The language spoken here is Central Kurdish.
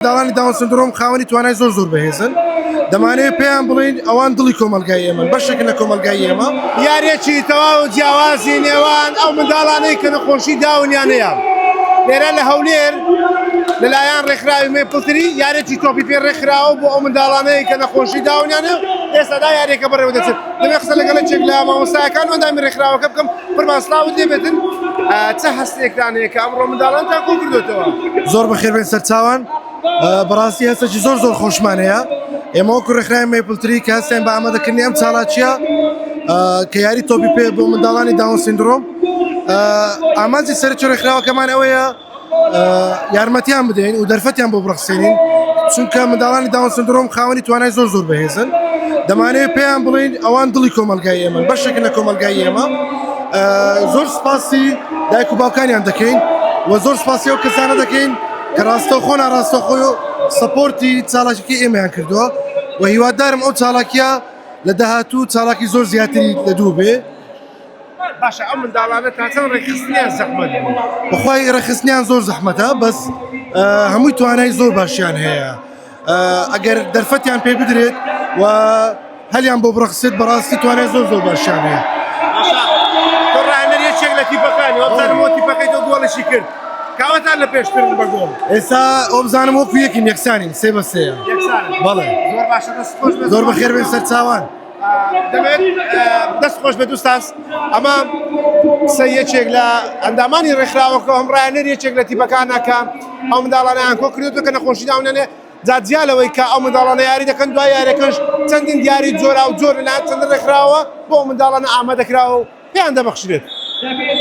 منداڵانی داون سندرۆم خاوەنی توانای زۆر زۆر بەهێزن، دەمانەوێت پێیان بڵێین ئەوان دڵی کۆمەڵگای ئێمەن، بەشێکن لە کۆمەڵگای ئێمە. یارییەکی تەواو جیاوازی نێوان ئەو منداڵانەی کە نەخۆشی داونیان هەیە لێرە لە هەولێر لەلایەن ڕێکخراوی مەیپڵتری یاریی تۆپی پێ ڕێکخراوە بۆ ئەو منداڵانەی کە نەخۆشی داونیان هەیە ئێستادا یاریەکە بەڕێوە دەچێت دەمێ قسە لەگەڵ یەکێک لە مامۆستاکان و ئەندامی ڕێکخراوەکە بکەم قوربان سڵاوت لێ بێتن چ هەستێکتان هەیە کە ئەمڕۆ منداڵانتان کۆ کردوێتەوە؟ زۆر بەخێر بێن سەرچاوان بەڕاستی هەستێکی زۆر زۆر خۆشمان هەیە ئێمە وەکو ڕێکخراوی مەیپڵتری کە هەستین بە ئامادەکردنی ئەم چالاکیە کە یاری تۆپی پێ بۆ منداڵانی داون سیندرۆم ئامانجی سەرەکی ڕێکخراوەکەمان ئەوەیە یارمەتیان بدەین و دەرفەتیان بۆ بڕەخسێنین چونکە منداڵانی داون سندرۆم خاوەنی توانای زۆر زۆر بەهێزن دەمانەوێت پێیان بڵین ئەوان دڵی کۆمەلگای ئێمە بەشێکن لە کۆمەلگای ئێمە زۆر سپاسی دایک و باوکانیان دەکەین و زۆر سپاسی ئەو کەسانە دەکەین کە ڕاستەوخۆ ناڕاستەوخۆ support ی چالاکیەکەی ئێمەیان کردووە و هیوادارم ئەو چالاکیە لە داهاتوو چالاکی زۆر زیاتری لە دوو بێ. باشە ئەو منداڵانە تا چەند ڕێکخستنیان زەحمەت بوو؟ بەخوای ڕێکخستنیان زۆر زەحمەتە بەس هەمووی توانای زۆر باشیان هەیە ئەگەر دەرفەتیان پێ بدرێت و هەلیان بۆ بڕەخسێت بەڕاستی توانای زۆر زۆر باشیان هەیە. تۆ ڕاهێنەر یەکێک لە تیپەکانی وابزانم ئەو تیپەکەی تۆ گۆڵیشی کرد کاوەتان لە پێشترن بە گۆڵ. ئێستا وابزانم وەکو یەکین یەکسانین سێ بە سێیە. یەکسانن. بەڵێ. زۆر باشە دەست خۆش بێت. زۆر بەخێر بێن سەرچاوان. دەمێت دەست خۆش بێت ئوستاز ئەمە قسە یەکێک لە ئەندامانی ڕێکخراوەکە هەم ڕایەنەر یەکێک لە تیپەکانە کە ئەو منداڵانیان کۆ کردوێتەوە کە نەخۆشی داونەنێ جا جیا لەوەی کە ئەو منداڵانە یاری دەکەن دوای یاریەکەش چەندین دیاری جۆرا و جۆر لەلایەن چەند ڕێکخراوە بۆ ئەو منداڵانە ئامادەکراوە و پێیان دەبەخشرێت.